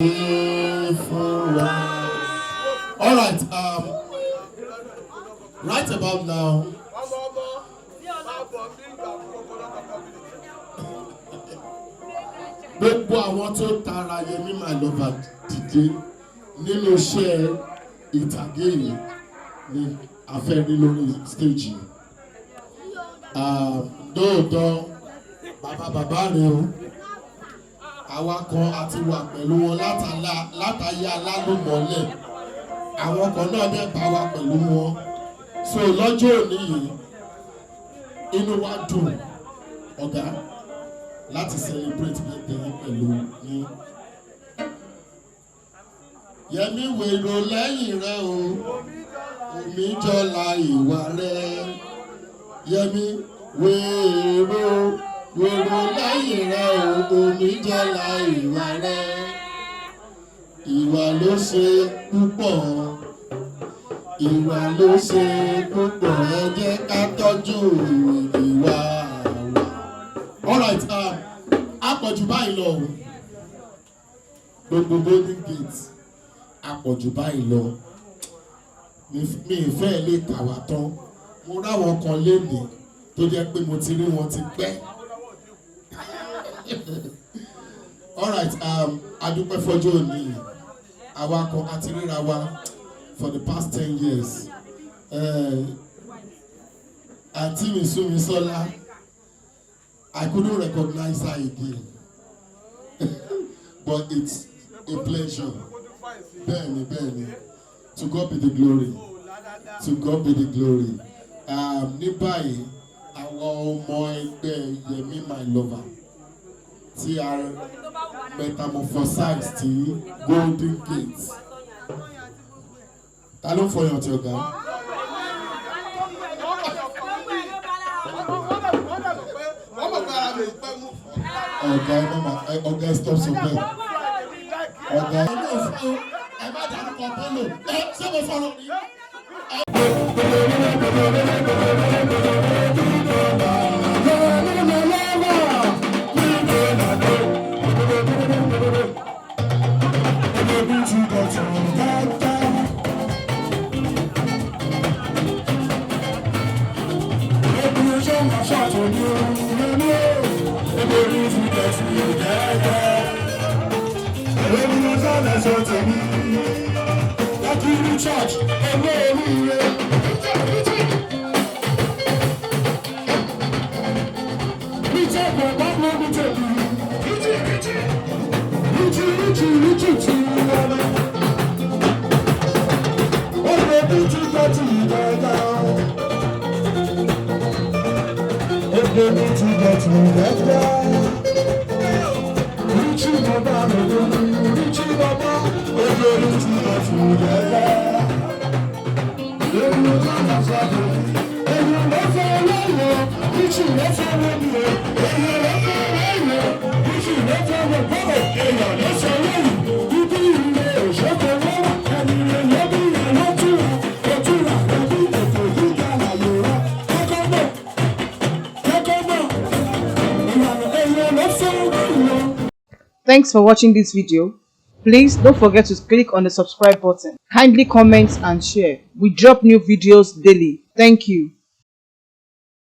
Fún wa. All right, right about now, gbogbo àwọn tó tara Yẹmí My Lover dìde nínú iṣẹ́ ìtàgé yìí ni a fẹ́ rí lórí stage yìí. Lóòótọ́, bàbá bàbá rẹ̀ o, àwa kan a ti wà pẹ̀lú wọn látàyé alálùmọ́lẹ̀, àwọn kan náà dẹ̀ bá wa pẹ̀lú wọn. So lọ́jọ́ òní yìí, inú wa dùn, ọ̀gá, láti celebrate birthday yín pẹ̀lú yín. Yẹmí, wèrò lẹ́yìn rẹ o, omi jọlá ìwà rẹ. Yẹmí, wèrò wèrò lẹ́yìn rẹ o, omi jọlá ìwà rẹ. Ìwà ló ṣe púpọ̀, ìwà ló ṣe púpọ̀, ẹ jẹ́ ká tọ́jú ìwà wa. All right, àpọ̀jù báyìí lọ o. Gbogbo Golden Gate, àpọ̀jù báyìí lọ. Mi ì fẹ́ lè kà wá tán. Mo ráwọn kan lénìí tó jẹ́ pé mo ti rí wọn ti pẹ́. All right, adúpẹ́ fọ́jọ́ òní. Àwa kan a ti ríra wa for the past 10 years. Àǹtí mi Súnmisọ́lá, I couldn't recognize her again, but it's a pleasure. Bẹ́ẹ̀ni, bẹ́ẹ̀ni, to God be the glory, to God be the glory. Ní báyìí, àwọn ọmọ ẹgbẹ́ Yẹmí My Lover tí a metamorphosize tí Golden Gate, ta ló ń fọyàn tí ọ̀gá? Ọ̀gá, ẹ má ma, ọ̀gá, ẹ stop somewhere. Ọ̀gá, ẹ má fún, ẹ má dárúkọ Bello. Ẹ ṣé mo sọ̀rọ̀ ní. Church, olóríire. Richard bàbá ló ní tèmi. Richie Richie Richie tí wọlé. Ó lè bí tí tọ́tì dáadáa. Ó lè bí tí tọ́tì dáadáa. Richie bàbá ló ní Richie bàbá. Ó lè bí tí tọ́tì dáadáa. Èmi ò má sọ̀rọ̀. Èmi ló fẹ́ lọ́wọ́. Richie ló fẹ́ wọ́n mi o. Èmi ló fẹ́ lọ́wọ́. Richie ló fẹ́ wọ́n bọ́ọ̀. Èèyàn ló sọ lóyún. Ibi ilé òṣèkò wọ́n. Ẹni rẹ̀ ló bí rẹ̀ ló túra. Òtúra rẹ̀ bí ètò gíga láyé rẹ̀. Kọ́kọ́ mọ̀. Kọ́kọ́ mọ̀. Ìlànà èèyàn ló fẹ́ lọ́wọ́. Thanks for watching this video. Please don't forget to click on the subscribe button. Kindly comment and share. We drop new videos daily. Thank you.